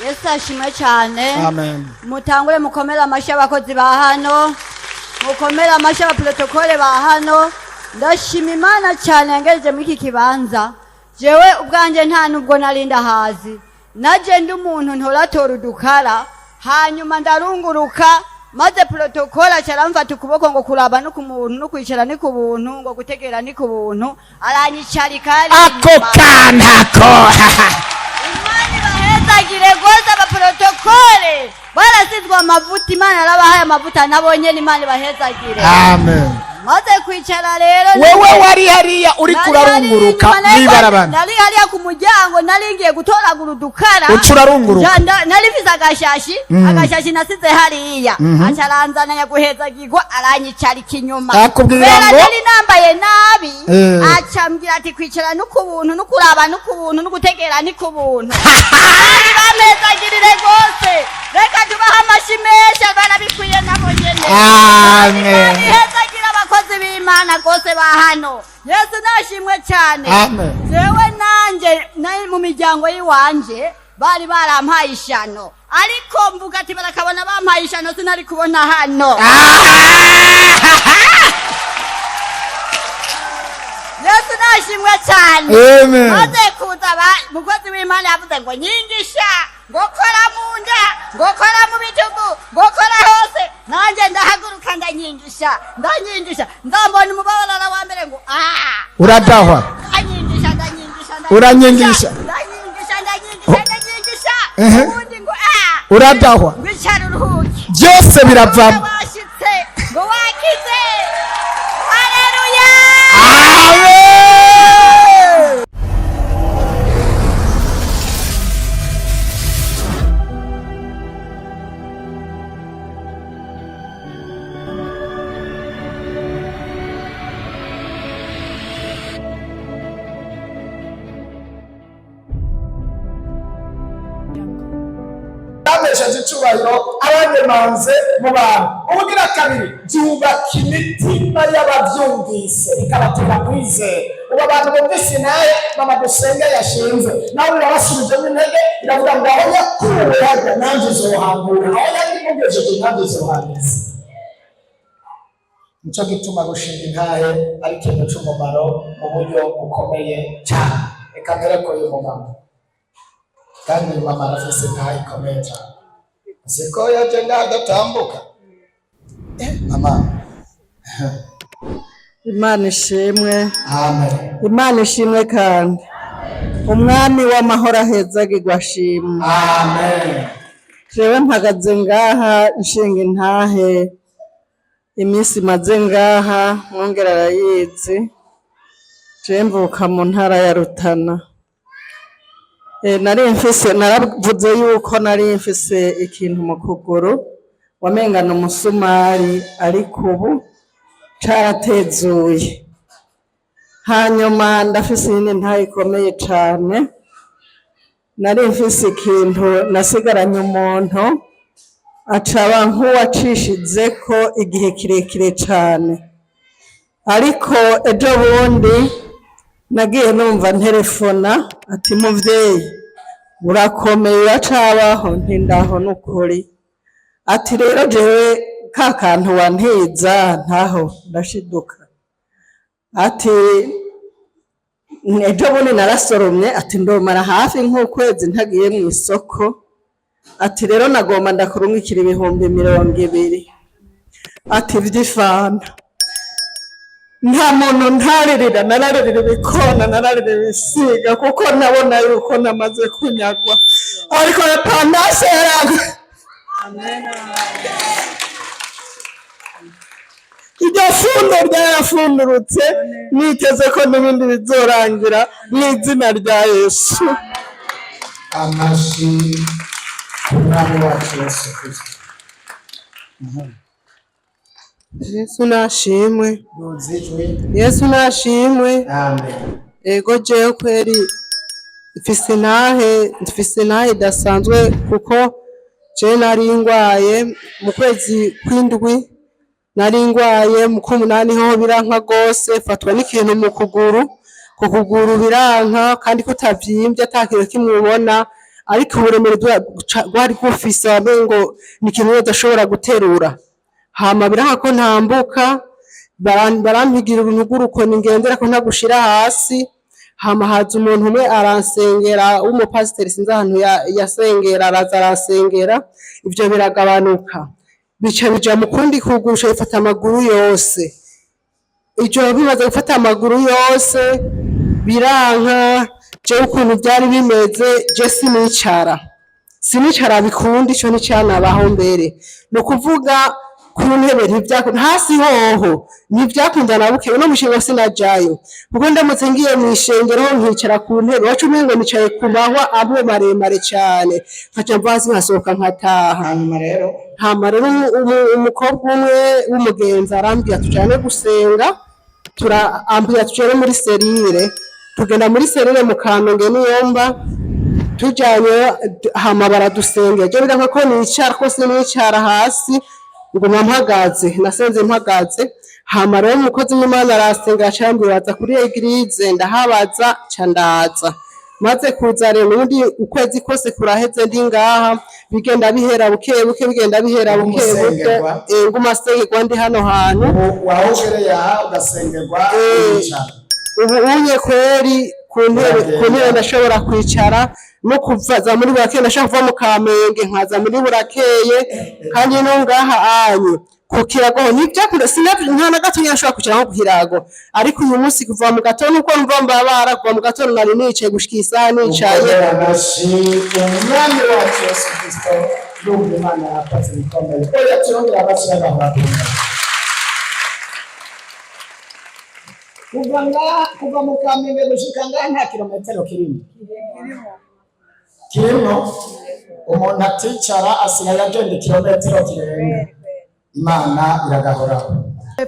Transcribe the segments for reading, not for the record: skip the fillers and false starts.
Yesu ashimwe cyane. Amen. Mutangure mukomere amashyi abakozi ba hano, mukomere amashyi abaprotokole ba hano. Ndashima Imana cyane yangejeje muri iki kibanza. Jewe ubwanjye nta nubwo nari ndahazi, naje ndi umuntu ntoratora udukara, hanyuma ndarunguruka maze protokole acaramfata ukuboko ngo kuraba no ku muntu no kwicara ni ku buntu, ngo gutegera ni ku buntu, aranyicarika hariya Ako inyuma. Kantako. Imana ibahezagire rwose, abaprotokole barasizwe amavuta, Imana yarabahaye amavuta nabo nyene, Imana ibahezagire. Amen. Maze kwicara rero, Wewe wari hariya uri nari kurarunguruka hariya inyuma, mw'ibarabara. Nari hariya ku muryango, nari ngiye gutoragura udukara. Uca urarunguruka. Nari mfise agashashi, agashashi nasize hariya. Acaranzana nyaguhezagirwa, aranyicarika inyuma. Akubwira Kubera ngo? nari nambaye nabi, acambwira ati kwicara no ku buntu, no kuraba no ku buntu, no gutegera ni ku buntu. Bari bamezagirire rwose, reka tubahe amashi menshi, barabikwiye nabo nyene. Amen. Imana ihezagira abakozi b'Imana rwose ba hano. Yesu nashimwe cyane. Amen. Jewe nanje mu miryango y'iwanje bari barampaye ishano, ariko mvuga ati barakabona bampaye ishano, sinari kubona hano. Yesu nashimwe cyane. Amen. Maze kuza, mukozi w'Imana yavuze ngo nyingisha, ngo kora mu nda, ngo kora mu bitugu, ngo kora hose. Nanjye ndahaguruka, ndanyingisha, ndanyingisha, nzambona umubabarara wa mbere ngo ah. Uradahwa. Ndanyingisha, ndanyingisha, ndanyingisha. Uranyingisha. Ndanyingisha, ndanyingisha, ndanyingisha. Ubundi ngo ah. Uradahwa. Ngo icara uruhuke. Byose biravamo. Washitse, ngo wakize, haleluya. Amen. Yamesheje icyubahiro abanyemanze mu bantu. Ubugira kabiri, byubaka imitima y'ababyumvise, bikabatera kwizera. Ubu abantu bumvise inaye mama dusenge yashinze, nawe birabasubijemo intege, biravuga ngo aho yakuwe hajya nanjye izohambura, aho yari imugejeje nanjye izohageze. Nicyo gituma gushinga intahe ari ikintu cy'umumaro mu buryo bukomeye cyane. Reka mbere ko uyu mumama, kandi uyu mama arafise intahe ikomeye cyane, siko yaje ngaha adatambuka. Mama. Imana ishimwe. Amen. Imana ishimwe kandi Umwami w'amahoro ahezagirwa ashimwe. Amen. Jewe mpagaze ngaha nshinga intahe, iminsi maze ngaha mwongera arayizi. Jewe mvuka mu ntara ya Rutana. Nari mfise, naravuze yuko nari mfise ikintu mu kuguru wamengana umusumari, ariko ubu caratezuye. Hanyuma ndafise iyindi ntahe ikomeye cane. Nari mfise ikintu nasigaranye umuntu, acaba nk'uwacishizeko igihe kirekire cane, ariko ejo bundi nagiye numva nterefona ati: "Muvyeyi, urakomeye, uracabaho?" Nti: "Ndaho n'ukuri." Ati: "Rero jewe ka kantu wantiza ntaho ndashiduka." Ati: "Ejo bundi narasoromye." Ati: "Ndomara hafi nk'ukwezi ntagiye mu isoko." Ati: "Rero nagomba ndakurungikira 20,000." Ati vy'ifanta. Nta muntu ntaririra, nararirira ibikona, nararirira ibisiga, kuko nabona yuko namaze kunyagwa, ariko pandase yaranga iryo fundo ryarafundurutse. Niteze ko n'ibindi bizorangira mu izina rya Yesu. Amashi ku Mwami wacu Yesu Kristo. Yesu nashimwe. Duze ijwi. Yesu nashimwe. Amen. Ego, jewe kweri mfise intahe idasanzwe, kuko jewe nari ngwaye mu kwezi kw'indwi, nari ngwaye mu k'umunani hoho biranka gose, fatwa n'ikintu mu kuguru, ku kuguru biranka kandi kutavyimbye, ata kintu kimwe ubona. Ariko uburemere rwari rufise wamengo ni ikintu udashobora guterura. Hama biranka ko ntambuka, barampigira uruntu rw'urukoni ngendera ko ntagushira hasi. Hama haza umuntu umwe aransengera w'umupasiteri, sinzi ahantu yasengera, araza aransengera, ivyo biragabanuka, bica bija mu kundi kugurusha, bifata amaguru yose. Ivyo bimaze gufata amaguru yose biranka. Jewe ukuntu vyari bimeze, je sinicara bikunda, ico nticanabaho mbere. Ni ukuvuga ku ntebe ntivyakunda, hasi hoho ntivyakunda na buke. Uno mushinga sinajayo, kuko ndamutse ngiye mw'ishengero nkicara ku ntebe, waca umengo nicaye ku mahwa amwe maremare cane, nkaca mva hasi nkasohoka nkataha. Hanyuma rero? Hama rero umukobwa umwe w'umugenzi arambwira tujane gusenga, ambwira tujane muri cellule. Tugenda muri cellule mu Kamenge niyomba tujanye, hama baradusengera. Je biranka ko nicara, ko sinicara hasi, nguma mpagaze, nasenze mpagaze. Hama rero umukozi w'Imana arasenga, aca arambwira baza kuri église, ndahabaza, ca ndaza. Maze kuza rero, ubundi ukwezi kose kuraheze ndi ngaha, bigenda bihera buke buke, bigenda bihera buke buke. Umusengerwa. Nguma sengerwa ndi hano hantu. Ubu wahogereye aha ugasengerwa, wicara? Ubu unye kweri ku ntebe, ku ntebe ndashobora kwicara no kuva za muri Burakeye, ndashobora kuva mu Kamenge nkaza muri Burakeye. Kandi no ngaha anye ku kirago ntibyakunda, nta na gatonya nshobora kwicara nko ku kirago. Ariko uyu munsi kuva mu gatondo, uko mva mbabara, kuva mu gatondo nari nicaye gushika isaha nicaye. Ukomera amashyi Umwami wacu Yesu Kristo. Ndumva Imana yakoze ibikomeye. Oya, turongera amashyi y'agahora. Kuva ngaha, kuva mu Kamenge gushika ngaha nta kilometero kirimo, kirimo. Umuntu aticara asigaye agenda ikilometero kirenga. Imana iragahoraho.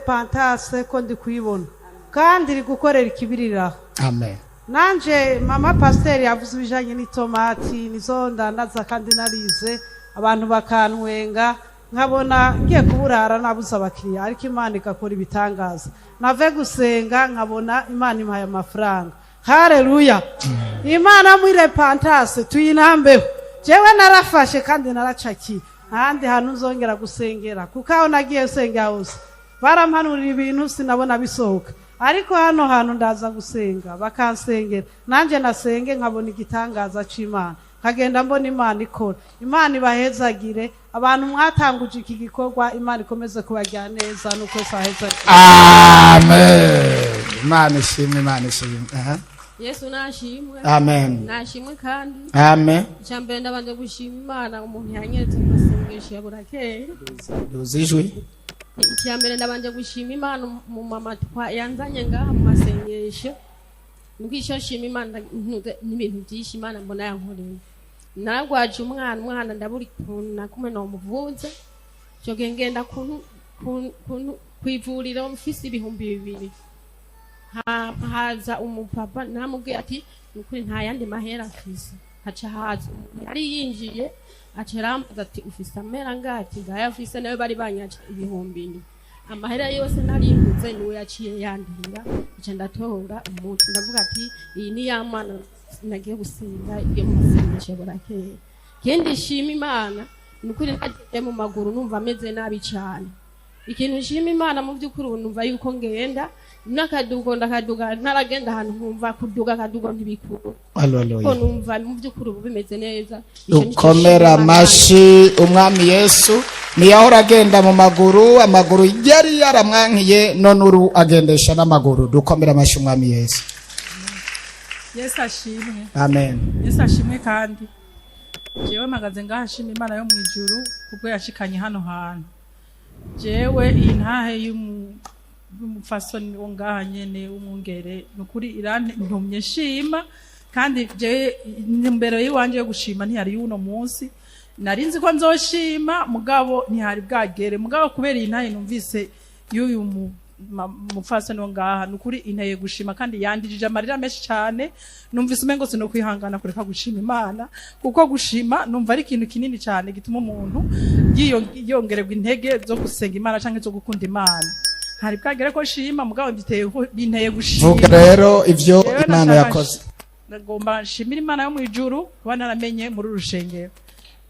Pantase ko ndi kuyibona kandi iri gukorera ikibiriraho. Amen. Nanje mama pasiteri yavuze ibijanye n'itomati, nizo ndandaza kandi narize, abantu bakantwenga, nkabona ngiye kuburara nabuze abakiriya, ariko Imana igakora ibitangaza. Nave gusenga nkabona Imana impaye amafaranga. Haleluya! Imana mwire pantase tuyinambeho. Jewe narafashe kandi naracakiye, ntahandi hantu nzongera gusengera, kuko aho nagiye nsengera hose barampanurira ibintu sinabona bisohoka. Ariko hano hantu ndaza gusenga bakansengera, nanjye nasenge nkabona igitangaza c'Imana, nkagenda mbona Imana ikora. Imana ibahezagire abantu mwatanguje iki gikorwa, Imana ikomeze kubajya neza nuko sahezagire. Amen. Imana ishimwe, Imana ishimwe. Aha. Yesu nashimwe. Amen. Nashimwe kandi. Amen. Icambere ndabanje gushima Imana umuntu yanyeretse mu masengesho ya Burakeye. Duza ijwi. Icambere ndabanje gushima Imana mu mama yanzanye ngaha mu masengesho. Nuko icyo nshima Imana n'ibintu byinshi Imana mbona yankoreye. Naragwaje umwana, umwana ndabura ukuntu nakumwe nomuvuza. Ico gihe ngenda kw'ivuriro mfise 2000. Haza umupapa, namubwiye ati nukuri nta yandi mahera mfise. Haca haza umuntu yari yinjiye, aca arambaza ati ufise amahera angahe? Ati ngaya mfise, nayo bari banyaca 7000. Amahera yose naringuze niwe yaciye yandihira, nca ndatora umuti. Ndavuga ati iyi ni ya Mana nagiye gusenga yo mu masengesho Burakeye. Ikindi nshima Imana ni ukuri nagiye mu maguru numva ameze nabi cane. Ikintu nshima Imana mu by'ukuri, ubu numva yuko ngenda n'akadugo ndakaduga, ntaragenda ahantu nkumva kuduga akadugo ntibikuru ko Haleluya. numva mu by'ukuri ubu bimeze neza. Ico nico Dukomera nshima Imana. amashi Umwami Yesu. Ntiyahora agenda mu maguru, amaguru yari yaramwankiye, none uru agendesha n'amaguru. Dukomera amashi Umwami Yesu. Yesu ashimwe. Amen. Yesu ashimwe kandi. Jewe mpagaze ngaha nshima Imana yo mu ijuru kubwo yashikanye hano hantu. Jewe iyi ntahe y'umupfasoni wo ngaha nyene w'umwungere, nukuri irantumye nshima. Kandi jewe intumbero y'iwanje yo gushima ntiyari y'uno munsi. Nari nzi ko nzoshima, mugabo ntihari bwagere. Mugabo kubera iyi ntahe numvise y'uyu mupfasoni wo ngaha, nukuri inteye gushima kandi yandijije amarira menshi cyane. Numvise umengo sinokwihangana kureka gushima Imana, kuko gushima numva ari ikintu kinini cyane gituma umuntu yongererwa intege zo gusenga Imana canke zo gukunda Imana. Ntari bwagere ko nshima, mugabo binteye gushima. Vuga rero ivyo Jewe Imana nashaka yakoze. Ndagomba nshimira Imana yo mu ijuru kuba naramenye muri uru rushengero.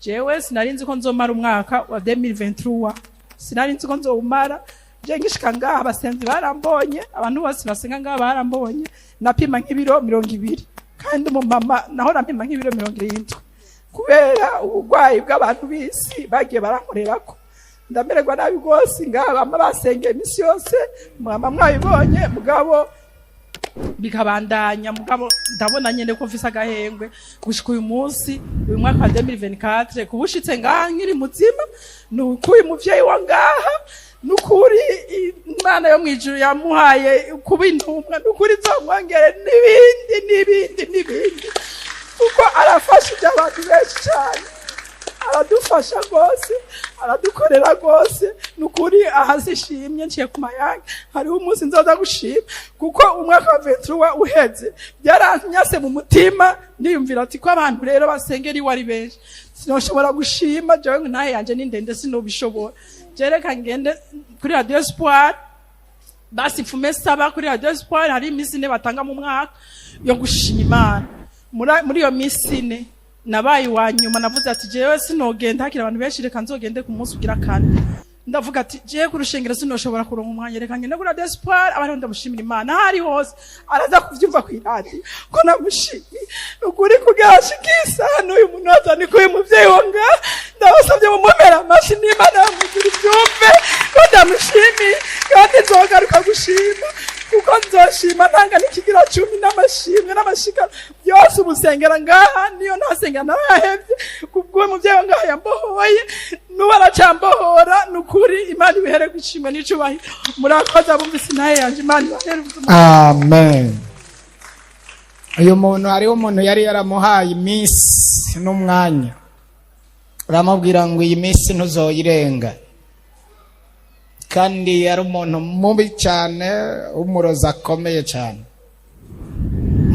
Jewe sinari nzi ko nzomara umwaka wa 2023, sinari nzi ko nzowumara. Je ngishika ngaha, abasenzi barambonye, abantu bose basenga ngaha barambonye. Napima nk'ibiro 20, kandi umumama naho napima nk'ibiro 70. Kubera uburwayi bw'abantu b'isi bagiye barankorerako, ndamererwa nabi rwose. Ngaha bama basengeye iminsi yose, mwama mwabibonye, mugabo bikabandanya. Mugabo ndabona nyene ko mfise agahengwe gushika uyu munsi, uyu mwaka wa 2024, kuba ushitse ngaha nkiri muzima ni ukuyu muvyeyi wa ngaha. Nukuri Imana yo mwijuru yamuhaye kuba intumwa, nukuri nzomwongere n'ibindi n'ibindi n'ibindi, kuko arafashije abantu benshi cyane, aradufasha rwose, aradukorera rwose. Nukuri ahazishimye nciye ku mayange. Hariho umunsi nzoza gushima, kuko umwaka wa 23 uheze byaranyase mu mutima, niyumvira ati ko abantu rero basengera iwe ari benshi, sinoshobora gushima jewe nahe yanje ni ndende, sinobishobora. Jereka ngende kuri Radio Espoir, basi mfume saba kuri Radio Espoir. Hari iminsi ine batanga mu mwaka yo gushima Imana. Muri iyo minsi ine nabaye uwa nyuma. Navuze ati jewe sinogenda hakiri abantu benshi, reka nzogende ku munsi ugira kane. Ndavuga ati jewe ku rushengero sinoshobora kuronka umwanya, reka ngende kuri Radio Espoir abariho ndamushimira Imana. Aho ari hose araza kuvyumva kw'iradiyo ko namushimiye. Ukuri kugira ashikisa n'uyu munota niko uyu muvyeyi wo ngaha, ndabasabye mumumere amashi n'Imana yamugura ivyumve ko ndamushimiye, kandi nzogaruka gushima, kuko nzoshima ntanga n'ikigira cumi n'amashimwe n'amashika byose. Ubusengera ngaha niyo ntasengera narahevye, kubw'uwo muvyeyi wa ngaha yambohoye, n'ubu aracambohora. Ni ukuri Imana ibihere gushimwa n'icubahiro. Murakoze abumvise inahe yanje, Imana ibahere ubuzima. Amen. Uyu muntu, hariho umuntu yari yaramuhaye iminsi n'umwanya, uramubwira ngo iyi minsi ntuzoyirenga, kandi yari umuntu mubi cyane, w'umurozi akomeye cyane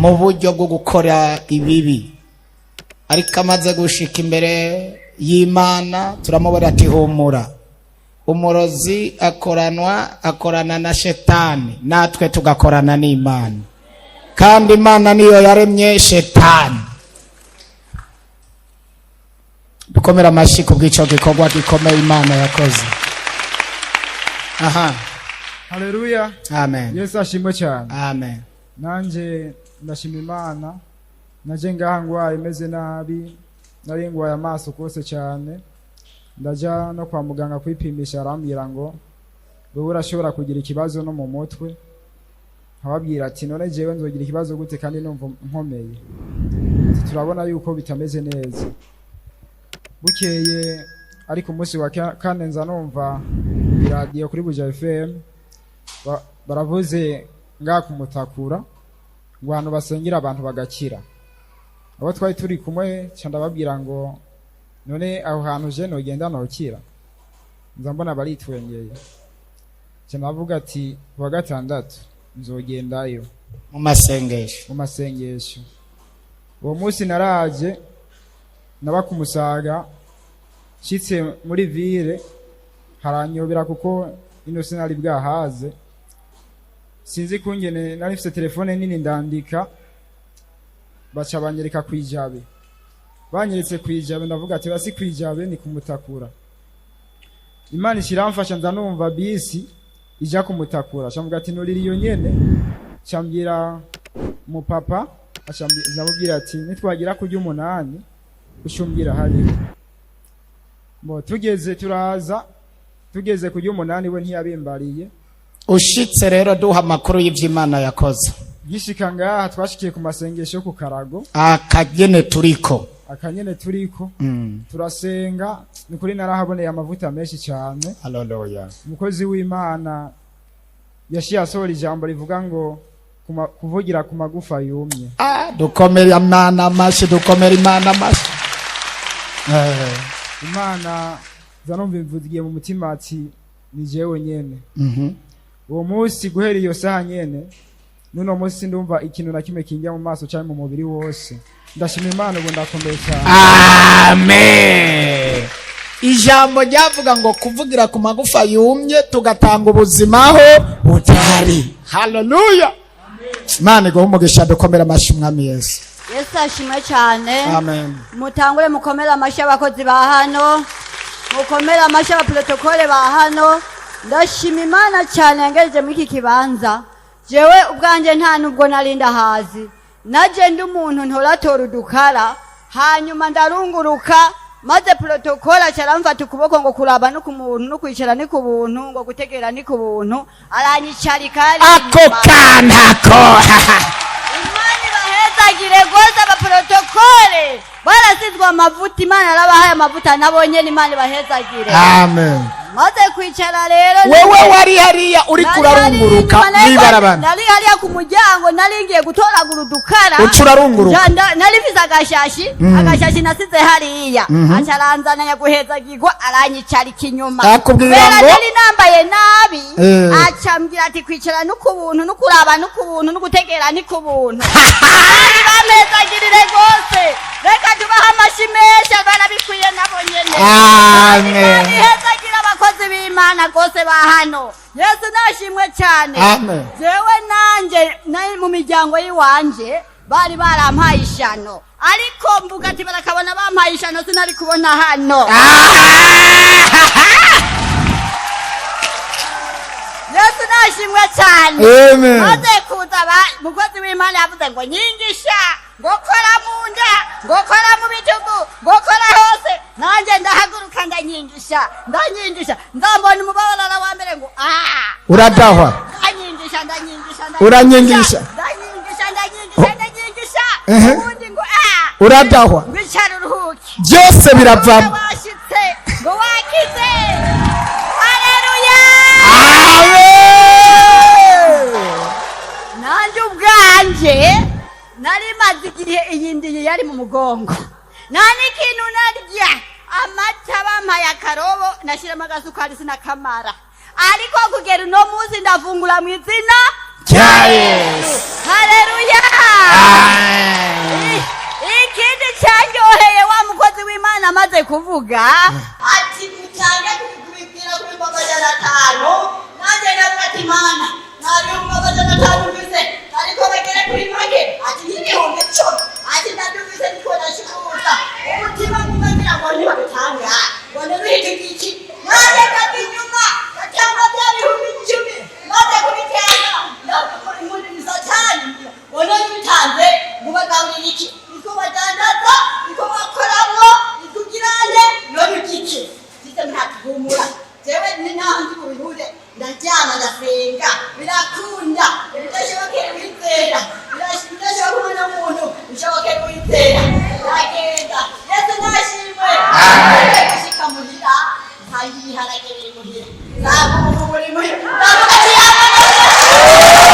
mu buryo bwo gukora ibibi. Ariko amaze gushika imbere y'Imana, turamubona ati humura, umurozi akoranwa akorana na shetani, natwe tugakorana n'Imana, kandi Imana niyo yaremye shetani. Dukomere amashyi ku bw'icyo gikorwa gikomeye Imana yakoze aha. Haleluya. Amen. Yesu ashimwe cyane. Amen. Nanjye ndashima Imana. Naje ngaha ngwaye, meze nabi, nari ngwaye amaso kose cyane. Ndaja no kwa muganga kwipimisha, arambwira ngo wewe urashobora kugira ikibazo no mu mutwe. Nkababwira ati none jewe nzogira ikibazo gute kandi numva nkomeye? Ati turabona yuko bitameze neza. Bukeye ariko umunsi wa kane nza numva iradiyo kuri Buja FM, baravuze ngaha kumutakura ngo ahantu basengera abantu bagakira. Abo twari turi kumwe ca ndababwira ngo none aho hantu je nogenda nokira? Nza mbona baritwengeye. Ca ndavuga ati kuwa gatandatu nzogendayo. Mu masengesho. Mu masengesho. Uwo munsi naraje naba kumusaga, nshitse muri ville haranyobera, kuko ino sinari bwahaze, sinzi kungene nari mfise telefone nini, ndandika, baca banyereka kwijabe. Banyeretse kwijabe, ndavuga ati basi kwijabe ni kumutakura. Imana ishiramfasha, nza numva bisi ija kumutakura, camvuga ati nurira iyo nyene. Cambwira umupapa, ndamubwira ati nitwagira kurya 8 ushumbwira hariho bo. Tugeze turaza, tugeze kurya 8 we ntiyabimbariye. Ushitse rero, duha amakuru y'ivy'Imana yakoze. Nkishika ngaha, twashikiye ku masengesho yo ku karago. Akagene turiko. Akanyene turiko. Turasenga, ni kuri narahaboneye amavuta menshi cyane. Haleluya. Umukozi w'Imana yashiye asohora ijambo rivuga ngo kuvugira ku magufa yumye. Ah, dukomere Imana amashyi, dukomere Imana amashyi. Imana zanumva imvugiye mu mutima ati ni jewe nyene. Uwo munsi guhera iyo saha nyene n'uno munsi ndumva ikintu na kimwe kinjya mu maso cyangwa mu mubiri wose. Ndashima Imana, ubu ndakomeye cyane. Amen. Ijambo ryavuga ngo kuvugira ku magufa yumye, tugatanga ubuzima aho butari. Haleluya, Imana iguhe umugisha. Dukomere amashyi Umwami Yesu. Yesu ashimwe cyane. Amen. Mutangure mukomere amashyi abakozi ba hano, mukomere amashyi abaprotokole ba hano. Ndashima Imana cyane yangejeje muri iki kibanza. Jewe ubwanjye nta nubwo nari ndahazi, naje ndi umuntu ntoratora udukara, hanyuma ndarunguruka maze protokole acaramfata ukuboko ngo kuraba no ku muntu no kwicara ni ku buntu, ngo gutegera ni ku buntu, aranyicarika hariya Ako inyuma. Kantako. Imana ibahezagire rwose, abaprotokole barasizwe amavuta, Imana yarabahaye amavuta nabo nyene, Imana ibahezagire. Amen. Maze kwicara rero, Wewe wari hariya uri nari kurarunguruka hariya inyuma, mw'ibarabara. Nari hariya ku muryango, nari ngiye gutoragura udukara. Uca urarunguruka. Nari mfise agashashi, agashashi nasize hariya. Acaranzana nyaguhezagirwa, aranyicarika inyuma. Akubwira Kubera ngo? nari nambaye nabi, acambwira ati kwicara no ku buntu, no kuraba no ku buntu, no gutegera ni ku buntu. Bari bamezagirire rwose, reka tubahe amashi menshi, barabikwiye nabo nyene. Amen. Imana ihezagira abakozi b'Imana rwose ba hano. Yesu nashimwe cyane. Amen. Jewe nanje nari mu miryango y'iwanje bari barampaye ishano, ariko mvuga ati barakabona bampaye ishano sinari kubona hano. Yesu nashimwe cyane. Amen. Maze kuza, mukozi w'Imana yavuze ngo nyingisha, ngo kora mu nda, ngo kora mu bitugu, ngo kora hose. Nanjye ndahaguruka, ndanyingisha, ndanyingisha, nzambona umubabarara wa mbere ngo ah. Uradahwa. Ndanyingisha, ndanyingisha, ndanyingisha. Uranyingisha. Ndanyingisha, ndanyingisha, ndanyingisha. Ubundi ngo ah. Uradahwa. Wicara uruhuke. Byose biravamo. Washitse ngo wakize, haleluya. Amen. Nanjye ubwanje nari maze igihe iyi ndiyi yari mu mugongo, nta n'ikintu narya. Amata bampaye akarobo nashyiramo agasukari sinakamara, ariko kugera uno munsi ndafungura mu izina rya Yesu. Haleluya. Amen. Ikindi cyanyoheye, wa mukozi w'Imana amaze kuvuga ati mutange kubibwira ku 500,000, nanjye navuga ati Mana, nta 500,000 mfise, ariko bagere kuri make, ati n'10,000, ati ndabyumvise niko ndashukuza umutima ngumva ngira ngo ntibabitanga ngo ntiruhite iki. Nanjye ndava inyuma ndatanga bya 10,000. Maze kubitanga ndavuga ngo ni Satani, ngo none ubitanze ngo ubagaburire iki? Niko badandaza, niko bakoramwo, niko ugirane none ugiki mfite ntakuhumura. Jewe ni naho ndi bubihure, ndaryama, ndasenga, birakunda. Ibidashobokera wizera, bidashoboka umwana w'umuntu bishobokera wizera. Ndagenda, Yesu nashimwe. Gushika muhira nsanga ibiharage biri muhira, nsanga ubu buri muhira, ndavuga ati yamana.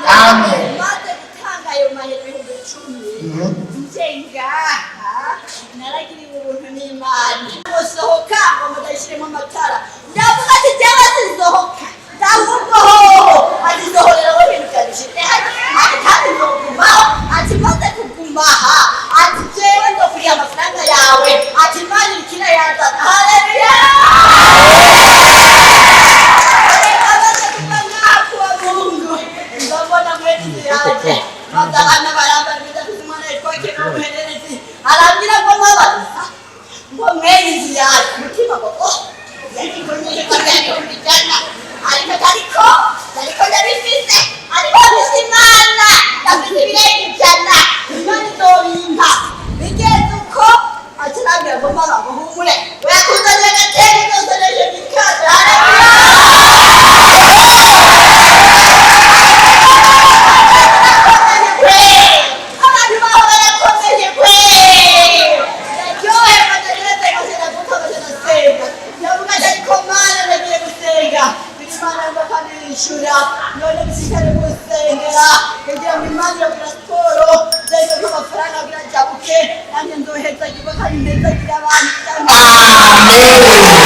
Amen. Maze gutanga ayo mahera 10,000, nje ngaha naragiriwe ubuntu n'Imana. Ngo sohoka, ngo mudashyiremo amatara, ndavuga ati jyewe sinsohoka, ahubwo hoho ati sohoreraho ibintu byabishyize hano, ati kandi nzogumaho, ati maze kugumaha, ati jyewe nzokuriha amafaranga yawe, ati Imana irikira yazana. Haleluya. Amaze kuva ngaha kuwa Mungu, ndabona mwezi yanjye, maze abana barambara bidafite umwana witwa Keno w'umuhererezi, arambwira ngo mwabaza ngo mwene inzu yanjye, umutima ngo oh, yarikonyeshe ko 100,000, ariko ariko ndabifise, ariko mfise Imana, ndafise ibirenga 100, Imana izobimpa. Bigenze uko, acarambwira ngo mama, ngo humure, uyakuzaniye agatenge uzosoreshe bikaze. Haleluya. Imana iragira siporo nzego nk'amafaranga agira jabuke, nanjye nzoheza igihugu kandi ndezagira abantu. Amen.